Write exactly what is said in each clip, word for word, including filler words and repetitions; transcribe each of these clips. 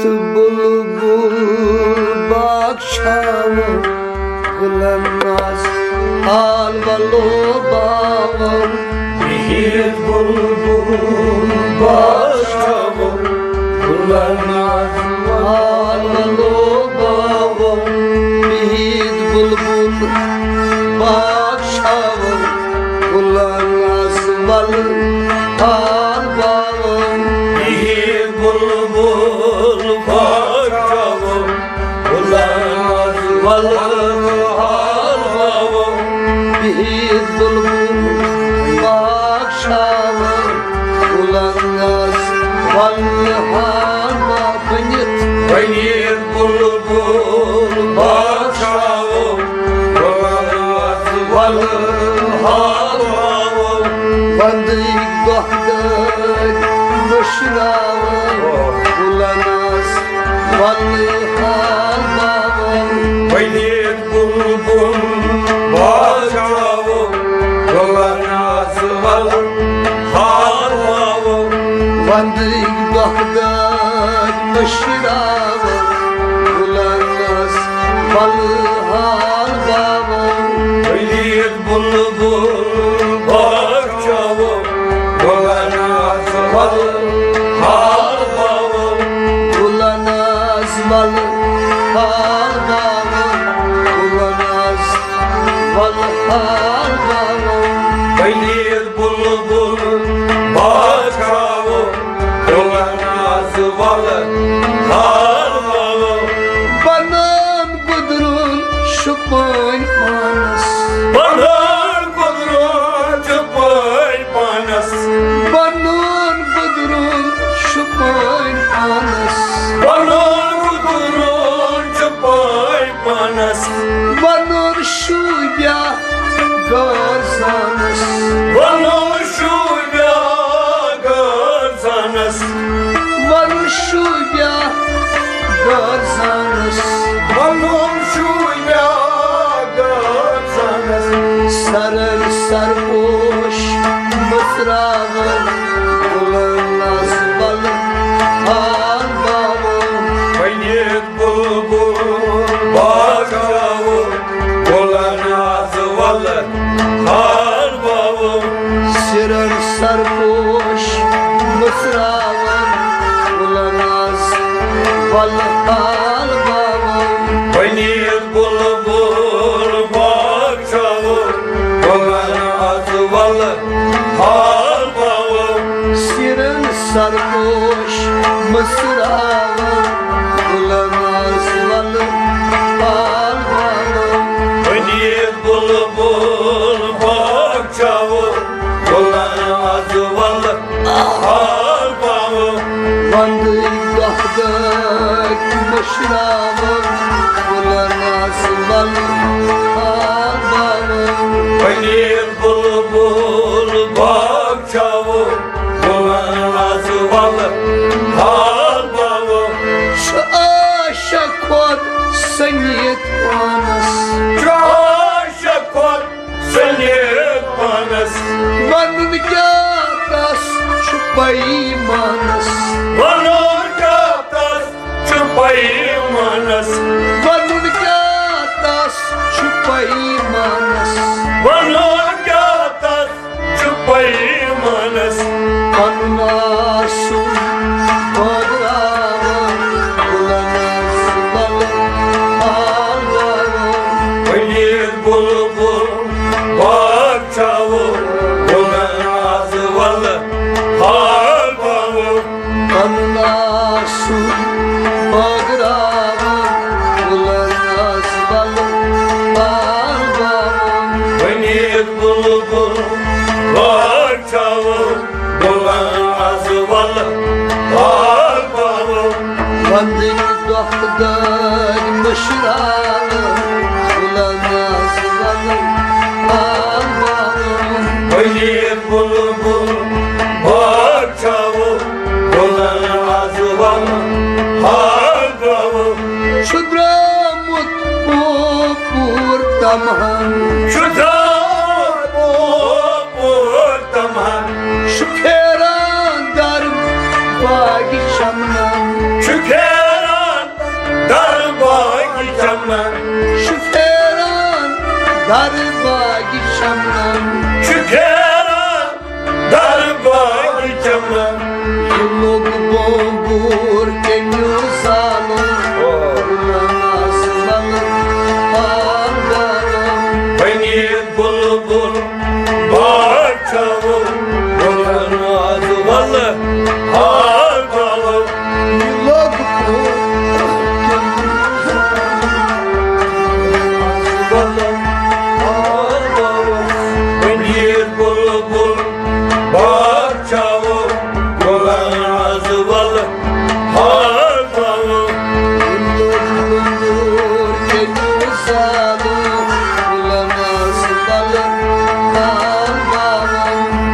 بلبل باغ چھاوو گلن آز حال ولو باوو۔ بِہِتھ بُلبُل باغ چھاوو گُلن آز حال ولو باوو۔ بِہِتھ بُلبُل باغ چھاوو گُلن آز ول حال باوو۔ بِہِتھ بُلبُل باغ چھاوو گُلن آز ول حال باوو۔ بِہِتھ بُلبُل باغ چھاوو گُلن آز ول حال باوو۔ بٔنِتھ بُلبُل باغ چھاوو گُلن آز ول حال باوو۔ وندٕکۍ دۄہ دٲدۍ مٔشراوو گُلن آز ول حال باوو۔ بٔنِتھ بُلبُل باغ چھاوو گُلن آز ول حال باوو۔ وندٕکۍ دۄہ دٲدۍ مٔشراوو گُلن آز ول حال باوو۔ بٔنِتھ بُلبُل باغ چھاوو گُلن آز ول حال باوو۔ گُلن آز ول حال باوو۔ گُلن آز ول حال باوو۔ بٔنِتھ بُلبُل باغ چھاوو گُلن آز ول حال باوو۔ بنان گُدرُن شُپٲنۍ پانس۔ بنان گُدرُن شُپٲنۍ پانس۔ بنان گُدرُن شُپٲنۍ پانس۔ بنان گُدرُن شُپٲنۍ پانس۔ وَنُن شوٗبیا غٲر زانس۔ وَنُن شوٗبیا غٲر زانس۔ وَنُن شوٗبیا غٲر زانس۔ وَنُن شوٗبیا غٲر زانس۔ سرن سرپوش مٔژراوَن گُلن آز وَلہٕ حال باوَن۔ بٔنِتھ بُلبُل باغ چھاوو گُلن آز ول حال باوو۔ سِرن سرپوش مٔژراوَن گُلن آز ول حال باوو۔ بٔنِتھ بُلبُل باغ چھاوو گُلن آز ول حال باوو۔ سِرن سرپوش مٔژراوَن گُلن آز ول حال باوو۔ بٔنِتھ بُلبُل باغ چھاوو گُلن آز ول حال باوو۔ وندٕکۍ دۄہ دٲدۍ مٔشراوَن گُلن آز ول حال باوو۔ بٔنِتھ بُلبُل باغ چھاوو گُلن آز ول حال باوو۔ چھُ عاشق خۄد سٔنِتھ پانس۔ چھُ عاشق خۄد سٔنِتھ پانس۔ وَنُن کیٛاہ تس چھُ پیمانس۔ وَنُن کیٛاہ تس چھُ پیمانس۔ وَنُن کیٛاہ تس چھُ پیمانس۔ وَنُن کیٛاہ تس چھُ پیمانس۔ پَنُن آسُن بٲگراوان گُلن آز ول حال باوو۔ بٔنِتھ بُلبُل باغ چھاوو گُلن آز ول حال باوو۔ پَنُن آسُن بٲگراوان گُلن آز ول حال باوو۔ بٔنِتھ بُلبُل باغ چھاوو گُلن آز ول حال باوو۔ وندٕکۍ دۄہ دٲدۍ مٔشراوان گُلن آز ول حال باوو۔ بٔنِتھ بُلبُل باغ چھاوو گُلن آز ول حال باوو۔ چھُ درٛامُت پوپُر تمہن۔ چھُ درٛامُت پوپُر تمہن۔ چھُ پھیران در باغ چمنن۔ چھُ پھیران چمن۔ چھُ پھیران درباغ چمن۔ چھُ پھیران درباغ چمن۔ یہِ لوٚگ بومبوٗر کٔمِو زالُن۔ او۔ نماز ولہٕ حال والُن۔ بٔنیٖر بُلبُل بادشاہو، بُلبُل ناز ولہٕ حال والُن۔ یہِ لوٚگ بومبوٗر بٔنیٖر بُلبُل بادشاہو، غلام از ول حال پاوو۔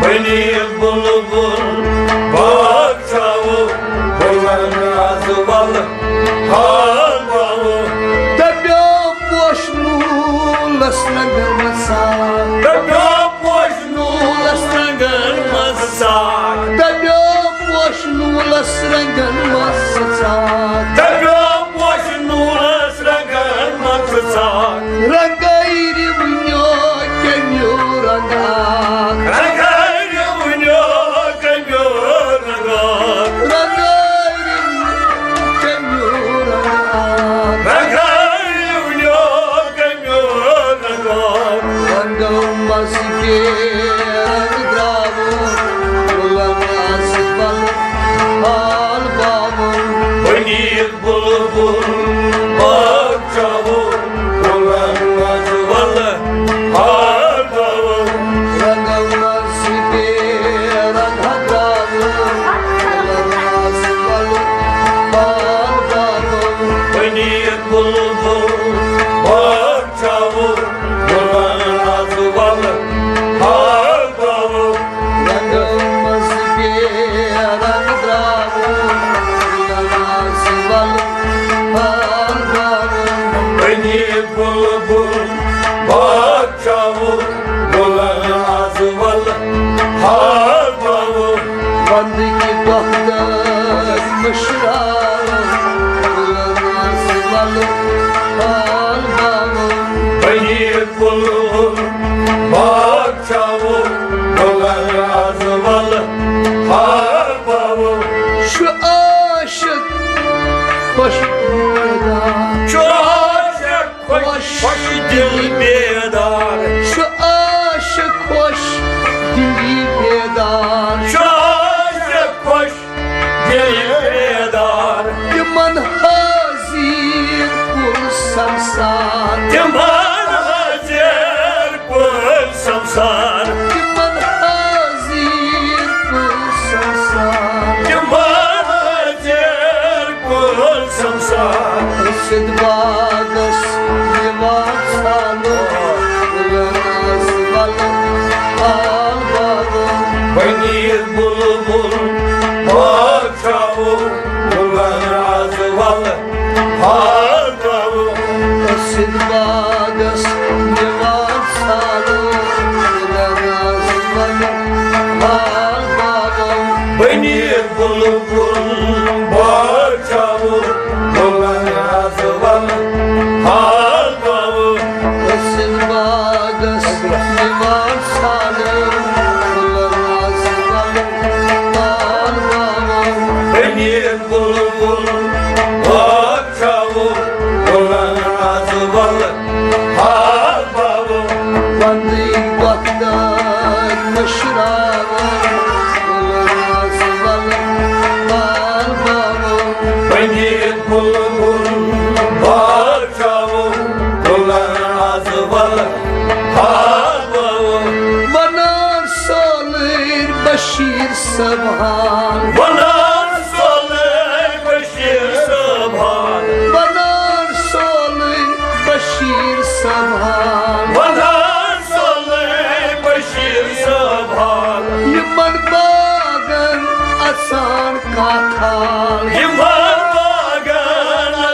بٔنیٖر بُلبُل بادشاہو، غلام از ول حال پاوو۔ دَپیو پوشہٕ نوٗلس رنٛگن منٛز ژاو۔ دَپیو پوشہٕ نوٗلس رنٛگن منٛز ژاو۔ دَپیو پوشہٕ نوٗلس رنٛگن منٛز ژاو۔ دَپیو پوشہٕ نوٗلس رنٛگن منٛز ژاو۔ رنٛگٲے رِونیو کٔمِو رنٛگاو۔ رنٛگٲے رِونیو کٔمِو رنٛگاو۔ رنٛگٲے رِونیو کٔمِو رنٛگاو۔ رنٛگٲے رِونیو کٔمِو رنٛگاو۔ رنٛگو منٛز بے رنٛگ درٛاوُن، غلام از ول حال باوُن۔ بٔنیٖر بُلبُل بادشاہو، غلام از ول حال باوُن۔ رنٛگو منٛز بے رنٛگ درٛاوُن، غلام از ول حال باوُن۔ بٔنیٖر بُلبُل بادشاہو، غلام از ول حال باوُن۔ رنٛگو منٛز بے رنٛگ درٛاوُن، غلام از ول حال باوُن۔ بٔنیٖر بُلبُل بادشاہو، غلام از ول حال باوُن۔ ونٛدٕکۍ دۄہ دٲدۍ مٔشراوُن، غلام از ول حال باوُن۔ بٔنیٖر بُلبُل بادشاہو، غلام از ول حال باوُن۔ چھُ عاشق خۄش بیدار۔ چھُ عاشق خۄش، خۄش دِل بیدار۔ چھُ عاشق خۄش دِلی بیدار۔ چھُ عاشق خۄش دِل بیدار۔ تِمن حٲضِر کُل سمسار۔ تِمن حٲضِر کُل سمسار۔ تِمن حٲضِر کُل سمسار۔ تِمن حٲضِر کُل سمسار۔ أسِد باغس یِوان ژھانہٕ، غلام از ول حال باوُن۔ بٔنیٖر بُلبُل بادشاہو، غلام از ول حال باوُن۔ أسِد باغس یِوان ژھانہٕ، غلام از ول حال باوُن۔ بٔنیٖر بُلبُل بادشاہو، غلام از ول حال باوُن۔ أسِد باغس یِوان ژھانہٕ، غلام از ول حال باوُن۔ بٔنیٖر بُلبُل بادشاہو، غلام از ول حال باوُن۔ ونٛدٕکۍ دۄہ دٲدۍ مٔشراوُن، غلام از ول حال باوُن۔ بٔنیٖر بُلبُل بادشاہو، غلام از ول حال باوُن۔ ونان سولٕرۍ بشیٖر صٲب حال۔ ونان سولٕرۍ بشیٖر صٲب حال۔ ونان سولٕرۍ بشیٖر صٲب حال۔ ونان سولٕرۍ بشیٖر صٲب حال۔ یِمن باغن اژان کانٛہہ کھال۔ یِمن باغن